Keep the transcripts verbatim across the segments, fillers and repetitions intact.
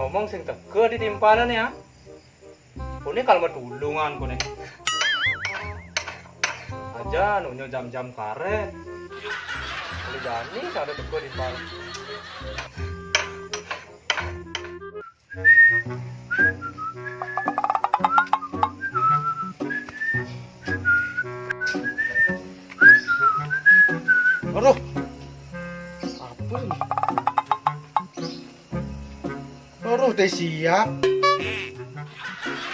Ngomong sing teka di timpalan ya. Kone kalau matulungan kone. Aja nunyo jam-jam karet. Boleh jani sing ado teka di timpalan. Aduh. Apa ini? Aduh, teh siap.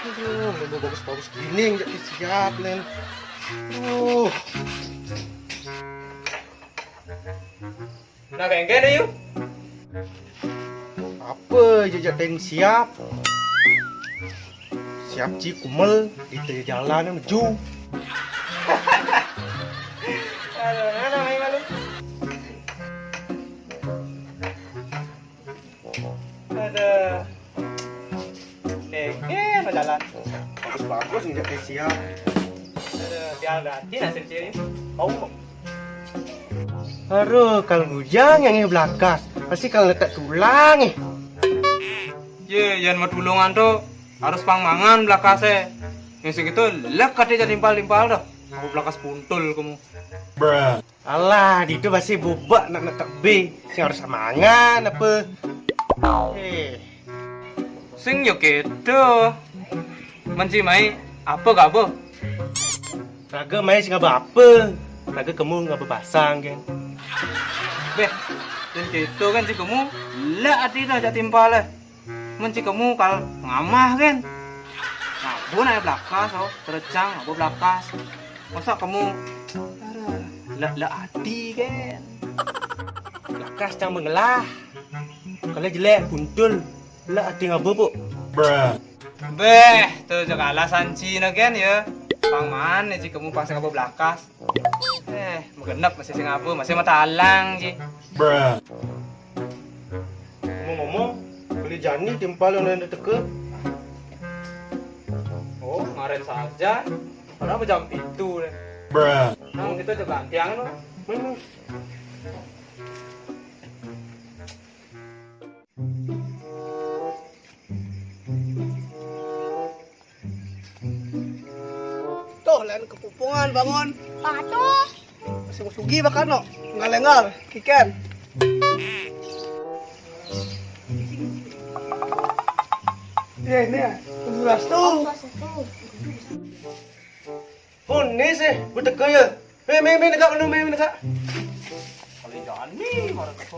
Aduh, mau bagus-bagus gini nggak teh siap, Nen. Aduh. Nah, kayak gini yuk. Apa jejak teh siap? Siap ci kumel di tengah jalan menuju. Aduh, mana main malu? Aduh. Dengke no jalan. Bagus-bagus nginjak teh siap. Aduh, biar berarti nasib ciri. Kau kok. Aduh, kalau bujang yang ini belakas, pasti kalau letak tulang eh. Ye, yang mau tulungan tuh harus pang mangan belakase. Yang segitu lek kate jadi timpal-timpal dah. Aku belakas puntul kamu. Alah, ditu pasti bubak nak nak tebe. Sing harus mangan apa? Eh, sing yo kedo. Menci mai apa gak apa? Raga mai sing apa apa? Raga kamu ngapa pasang kan? Beh, dan gitu kan si kamu lah ati dah jadi timpal eh. Menci kamu kal ngamah kan? Ngabun aja belakas, oh, terejang, ngabun belakas. Masa kamu, aduh, lek lek ati kan? Belakas cang mengelah. Kalau jelek puntul, lek ati ngabubuk. Beh, tuh juga alasan Cina kan ya. Pang mana sih kamu pas ngabun belakas? Eh, menggenep masih sing apa, masih mata alang sih. Ngomong-ngomong, beli jani timpal yang lain teke. Oh, ngaret saja. Padahal jam itu deh. Nah, kita coba tiang no. Memang. Tuh, lain kepupungan bangun. Patuh. Masih mau sugi bakal no. Nggal-nggal, kiken. Iya, ini ya. Tujuh belas tuh. Pun ni sih, buat teka ya. Meh, meh, meh, negak, meh, meh, negak. Kali jani, marah teka.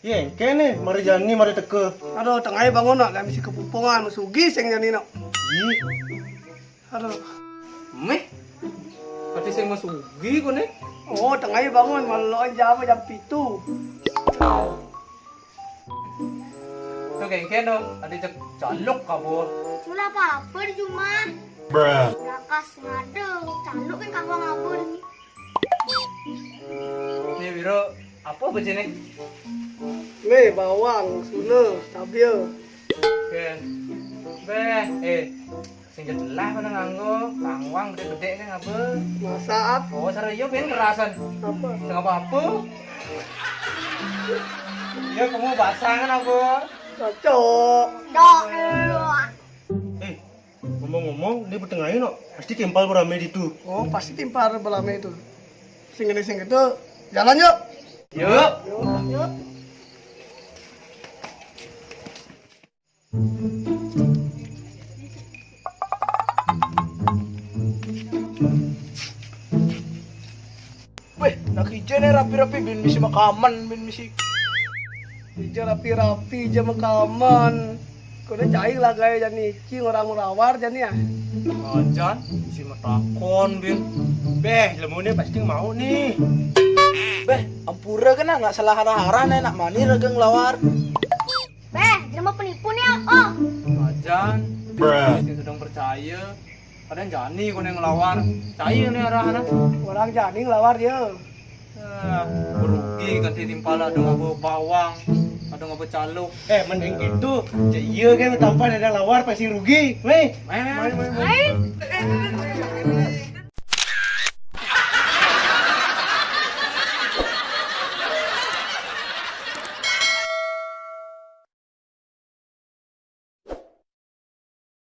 Ye, kene, mari jani, mari teka. Aduh, tengai bangun nak, kami si kepupungan, masugi sing jani nak. Ih. Aduh. Meh, ati sing masugi kone. Oh, tengai bangun, malah jam jam pitu. Tuh kengken dong, ada cek caluk kabur. Mula apa-apa di rumah. Belakas ngada, caluk kan kawan ngabur. Nih, Wiro, apa baju nih? Nih, bawang, suna, cabai. Oke. Beh, eh, sing jelas mana nganggo, bawang gede-gede kan apa? Masak. Oh, serius ben kerasan. Apa? Sing apa-apa? Ya, kamu basah kan apa? Cocok. Dok. Eh, ngomong-ngomong, ini bertengah no. Pasti timpal berame itu. Oh, pasti timpal berame itu. Sing ini sing itu, jalan yuk. Yuk. Yuk. Weh, nak ijo nih rapi-rapi bin misi makaman, bin misi. Ijo rapi-rapi, ijo makaman. Kau dah cai lah gaya jani, cing orang merawar jani ya. Ajan, si metakon bin. Beh, lemune pasti mau nih. Beh, ampura kena nggak salah arah-arah nih, nak mani regang lawar. Beh, jelema penipu nih, oh. Ajan, si sedang percaya. Kadang jani kau yang ngelawar. Cai nih arah anak. Orang jani ngelawar dia. Ah, berugi kan timpal ada ngapa bawang, ada ngapa caluk. Eh, mending gitu. Cek iya kan tanpa ada lawar pasti rugi. Weh. Main, main, main. Main.